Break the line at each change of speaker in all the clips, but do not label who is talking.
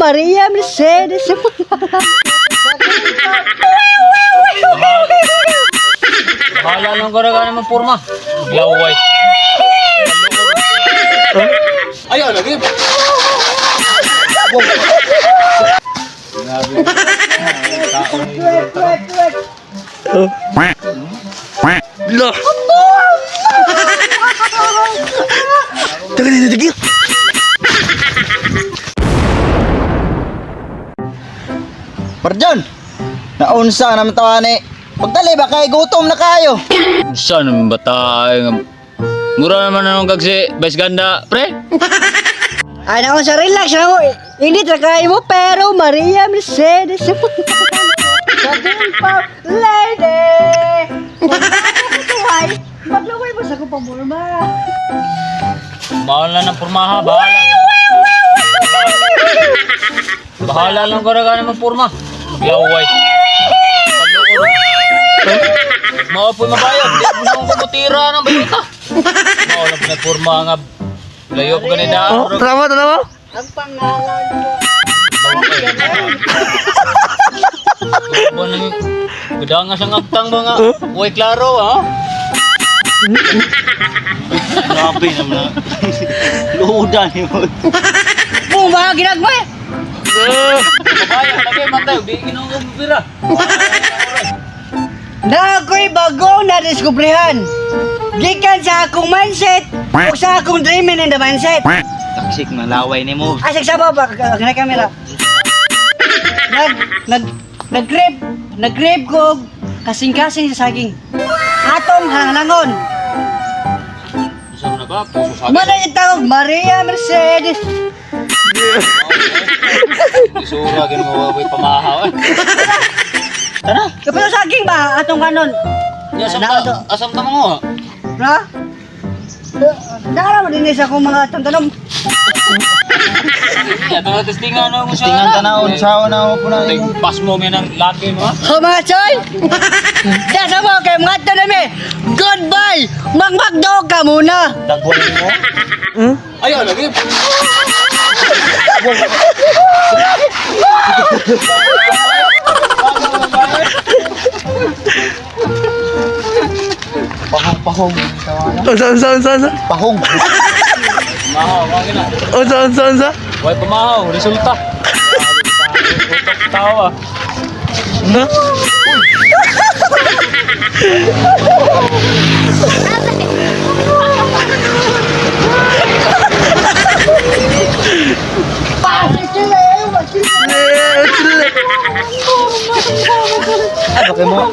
Maria Mercedes.
Bahala lang ka naman porma. Laway. Ayaw lagi.
Lah. Teka, teka, teka.
Marjon, naunsa naman tawa ni. Pagdali ba kay gutom na kayo?
Saan naman ba tayo? Mura naman na nung kag si Vice Ganda, pre.
Ay, naon sa relax na mo. Hindi tra mo pero Maria Mercedes. Sa pa lady. Kung maglaway mo sa akong pamurma.
Bahala na ng pormaha, bahala. Bahala lang ka naman porma. Laway. Mao po mabayad, di mo nang kumutira ng bayota. Mao lang na porma nga layo po ganida.
Oh, tama, tama.
Ang pangalan ko.
Buwan Gudang nga siyang agtang mga. Uy, klaro ha.
Grabe naman na. Luudan ni mo.
Puma, ginagmay.
Mabayad, lagi matay, di ginoo pira.
Na ako'y bagong nadiskubrihan. Gikan sa akong mindset o sa akong dreaming in the mindset.
Taksik na laway ni mo.
Ay, sagsama ba? Kaya kamera. Nag, nag, nag-grab, nag-grab ko og kasing-kasing sa saging. Atong halangon.
Isa na ba? Puso sa
Mana yung tawag, Maria Mercedes.
Isura ginoo ko'y pamahaw eh. Tara.
Kapag saging ba, atong kanon.
Asam
Na,
ta, asam ta mo.
Ha? Dara mo din sa akong mga tantanom.
Ato na testingan na mo siya.
Testingan ta na unsa na po na nimo.
Pas mo may nang laki mo.
Oh, mga choy! Dasa mo kay mga tanami. Goodbye! Magmagdo ka muna.
Dagway mo.
Ayaw lagi.
Pahong pahong.
Unsa, unsa, unsa, unsa?
Pahong.
Mahaw, mga gina.
Unsa, unsa, unsa?
Way pamahaw, resulta. Tawa.
Huh?
Ay bakit mo?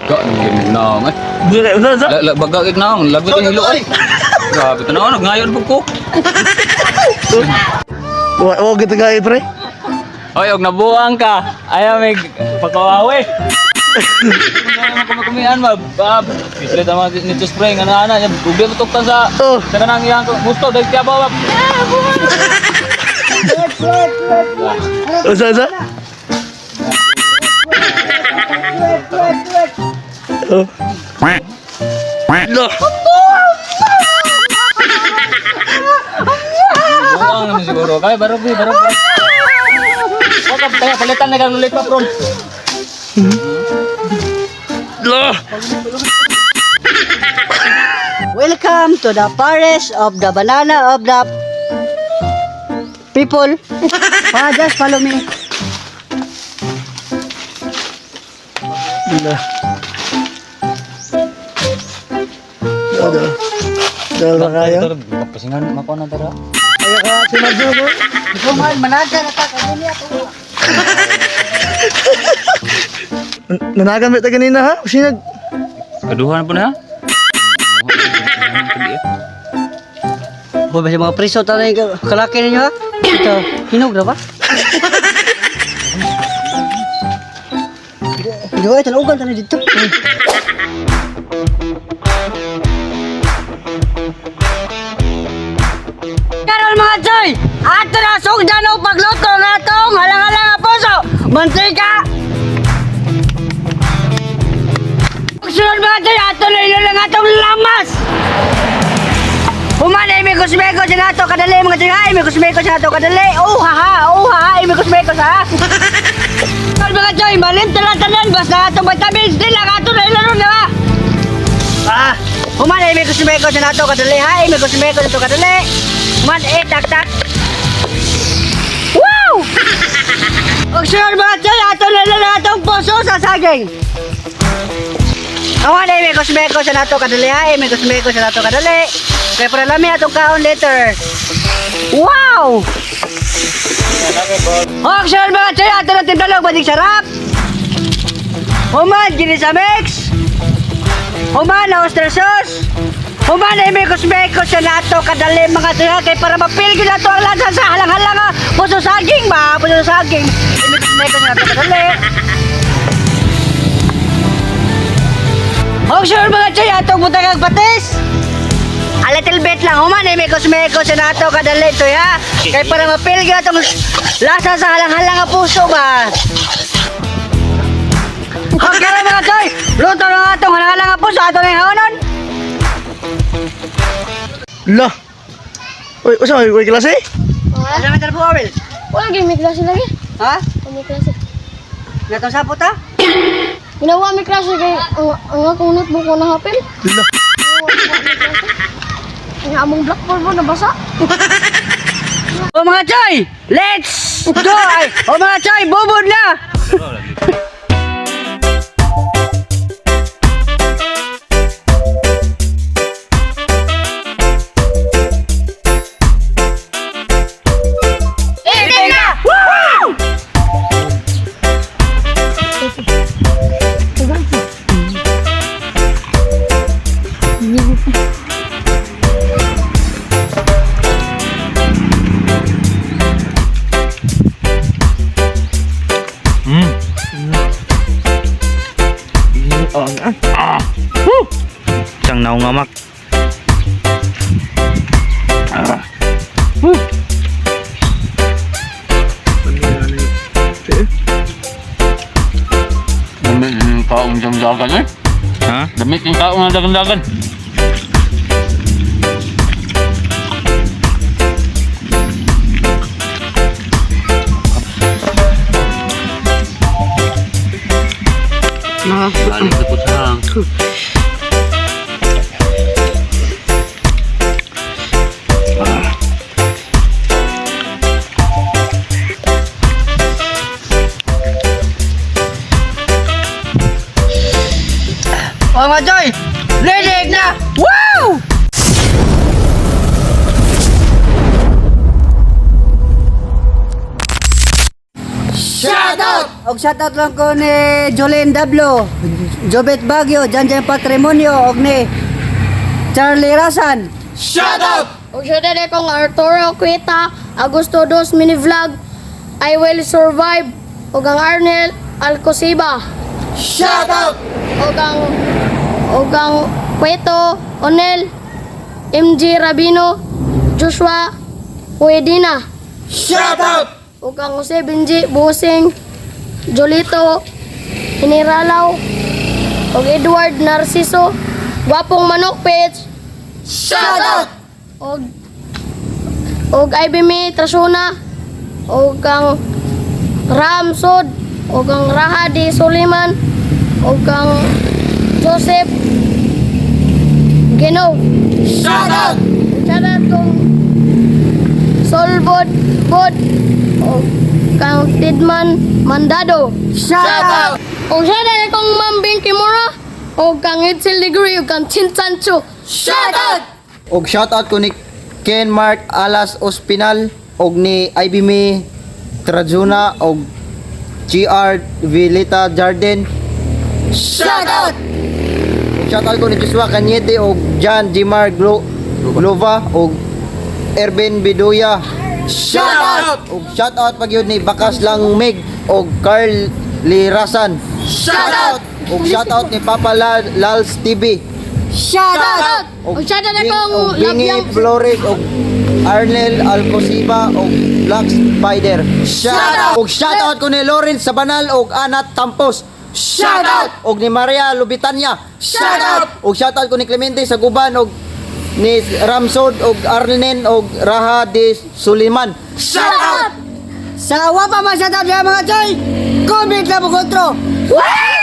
Ga naong eh.
Buka, unsa, unsa?
La baga kig naong, lagot ang hilo ay. Grabe to naong, nagnayon pud ko.
Wa, wa kita kay pre.
Oy, og nabuang ka. Ayaw may pakawawi. Ano kumakumian ma? Bab, islet ang mga nito spray nga na ana, ugdi mo tuktan sa
Oh.
sa kanang iyang gusto dahil tiya ba.
Unsa, unsa? Oh. Lah.
Buang naman siguro. Kay barog bi, barog. Wa ka kaya palitan na kang lollipop ron.
Lah.
Welcome to the forest of the banana of the people. Pa, just follow me.
Lah. Ada. Dahil ba kayo?
Pasingan mako na tara.
Ayaw ka, si Marjo ko.
Ikaw man, managa na ka. Kanini ako.
Nanagan ba ito kanina ha? Sinag.
Kaduhan po na ha.
Boy, ba mga priso tanay kalaki ninyo ha? Ito, hinog na ba? Hindi ko, tanugan tanay dito. Karon mga choy, ato na sugdan og pagluto nga atong halang-halang nga puso. Mantika. Sunod mga choy, ato na ilulang atong lamas. Human Imikos-mekos sa nato kadali mga choy ha. Imikos-mekos sa nato kadali. Oh ha ha, oh ha ha, imikos-mekos ha. Tol mga choy, malim tanan basta atong vitamins di lang ato na ilaro na ba. Ah, human imikos-mekos sa nato kadali ha. Imikos-mekos nato kadali. Human eh tak tak. Wow! Og sure mga choy, ato na ilaro atong puso sa saging. Awan ay may kosmeko sa nato kadali ha, may kosmeko sa nato kadali. Kaya para lami atong kaon later. Wow! Og sure mga choy, ato na timdalog badig sarap. Human, ginisa mix. Human, na oyster sauce. Human ay may kosmeko sa nato kadali mga choy ha, kay para mapil gyud nato ang lasa sa halang-halang ha. Puso saging ba? Puso saging. Ay, may kosmeko sa nato kadali. Og sure mga choy, atong butang ang patis. A little bit lang, human eh, mekos-mekos na nato kadali to ha. Kay para mapil gyud atong lasa sa halang-halang nga puso ba. Okay ra mga choy, luto na atong halang-halang nga puso ato na haonon.
La. Uy, usa may uy klase?
Asa man po Awel?
Wala gyud may klase lagi.
Ha?
Wala may klase.
Natong sapot ha?
Ginawa may klase kay ang akong notebook ko na hapil.
La.
Ang among blackboard mo nabasa.
O mga choy, let's go! Ay, o mga choy, bubod na! Eating na! Woo!
Sang naungamak.
Damit yung taong dagan eh.
Ha?
Damit yung taong ng dagan-dagan. Balik na po sa hang.
O mga choy, linig na! Wow!
Shout out!
Og shoutout lang ko ni Jolene Dablo, Jobet Bagyo, Janjan Patrimonio, og ni Charlie Rasan.
Shout out!
Ug siya dali kong Arturo Quita, Agosto 2 mini vlog, I Will Survive, ug ang Arnel Alcosiba,
Shout out!
ug ang Cueto Onel, MG Rabino, Joshua Uedina,
Shout out!
ug ang Jose Benji Busing, Jolito Hiniralaw, ug Edward Narciso, Gwapong Manok Page,
Shout out!
og Ivy May Trasuna og ang Ram Sod og ang Raha Di Suliman og ang Joseph Genov.
Shout out!
Shout kong Solbod Bod og kang Tidman Mandado.
Shout out!
Og shout out kong Ma'am Bing Kimura og kang Itzel Degree og kang Chin Sancho.
Shout out! Og shout out ko ni Ken Mark Alas Ospinal og ni Ivy May Trajuna og GR Villeta Jarden. Shout out! Og shout out ko ni Joshua Cañete og John Jimar Glova og Ervin Biduya. Shout out! Og shout out pag yun ni Bakas Lang Mig og Carl Lirasan. Shout out! Og shout out ni Papa Lals TV.
Shout out!
Og shout out kong
Og Bingi
Labyang
Flores og Arnel Alcosiba og Black Spider. Shout out! Og shout out ko ni Lawrence Sabanal og Anat Tampos. Shout out! Og ni Maria Lubitanya. Shout out! Og shout out ko ni Clemente Saguban og ni Ramsod og Arlenen og Raha de Suliman.
Shout out! Sa wa pa man shout out mga choy, comment lang mo kontro. Woo!